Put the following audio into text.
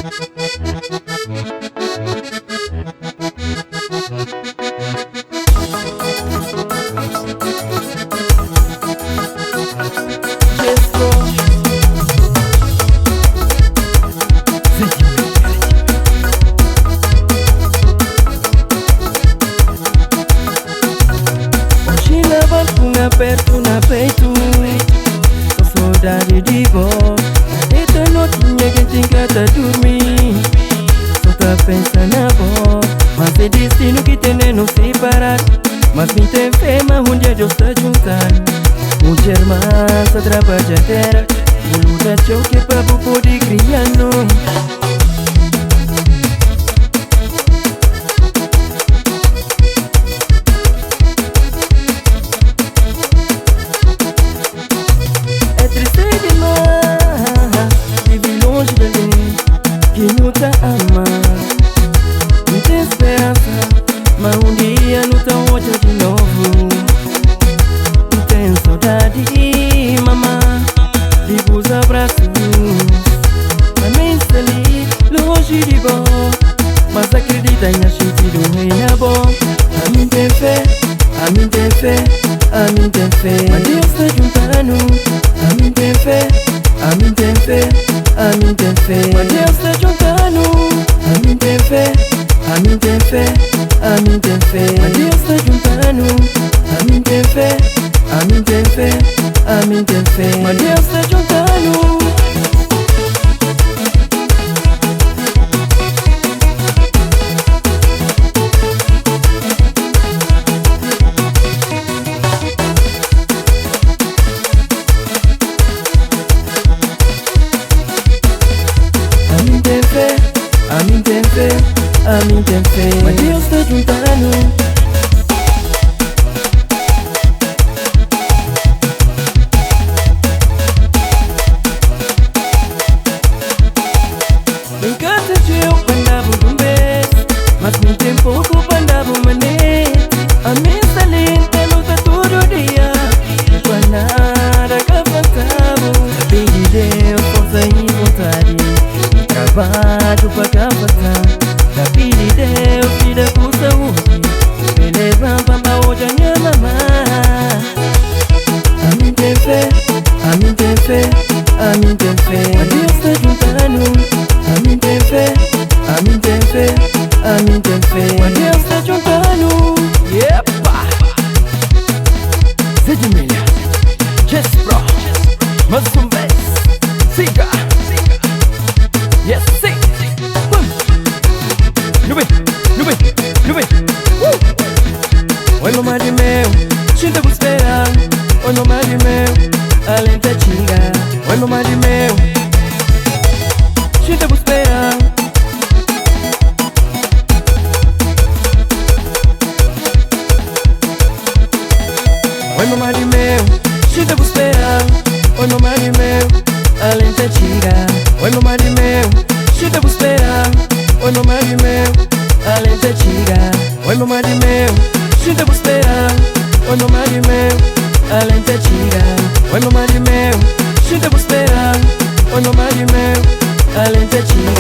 Hoje levanto um aperto na peito, só saudade de bo. Eita noite minha gente encanta dormir, só tá pensando na bo. Mas é destino que tem não separar. Mas me tem fé, mas um dia Deus tá juntando. Mulher mansa, trabalhadeira, luta teu que pra poder criar no. É triste demais viver longe de alguém que não te ama. Não tem esperança, mas um dia não te olha de novo. Não tem saudade, mamã, de vos abraços. Também está ali, longe de bom, mas acredita em a gente do reino bom. A mim tem fé, a mim tem fé, a mim tem fé. Mas Deus tá juntando. A mim tem fé, a mim tem fé, a mim tem fé. Mas Deus tá juntando. A mim tem fé, a mim tem fé, a mim tem fé. Mas Deus tá juntando. A mim tem fé, a mim tem fé, a mim tem fé. Mas Deus tá juntando. A mim tem fé, a mim tem fé, a mim tem fé. Mas Deus tá juntando. Vem cá te eu pandava um beijo, mas me tem pouco pandava mané. A mim está linda, luta todo dia, e pra nada que faltava. Pedi Deus força e vontade, e trabalho pra capacitar. Da pedi Deus vida com saúde, me levanta pra hoje a minha mamã. A mim tem fé, a mim tem fé, a mim tem fé. Mas Deus tá juntando. A mim tem fé, a mim tem fé, a mim tem fé. Mas Deus tá juntando. Yepa! Zé de Milha, Jess Pro, mais um vez, siga! Yes, sim! Nube, nube, nube! Oi, mamãe de meu, sinta por esperar. Oi, mamãe de meu, além da tinga. Oi, mamãe de meu, sinta por esperar. Oi, mamãe de meu, sinta por esperar. Oi, mamãe de meu, além da tinga. Oi, mamãe de meu, sinta por esperar. Oi, mamãe de meu, além da tinga. Oi, mamãe de meu, sinta por esperar. Oi, mamãe de meu, além da tinga. Oi, mamãe de meu, sinta por esperar. Oi, mamãe de meu, além da tinga.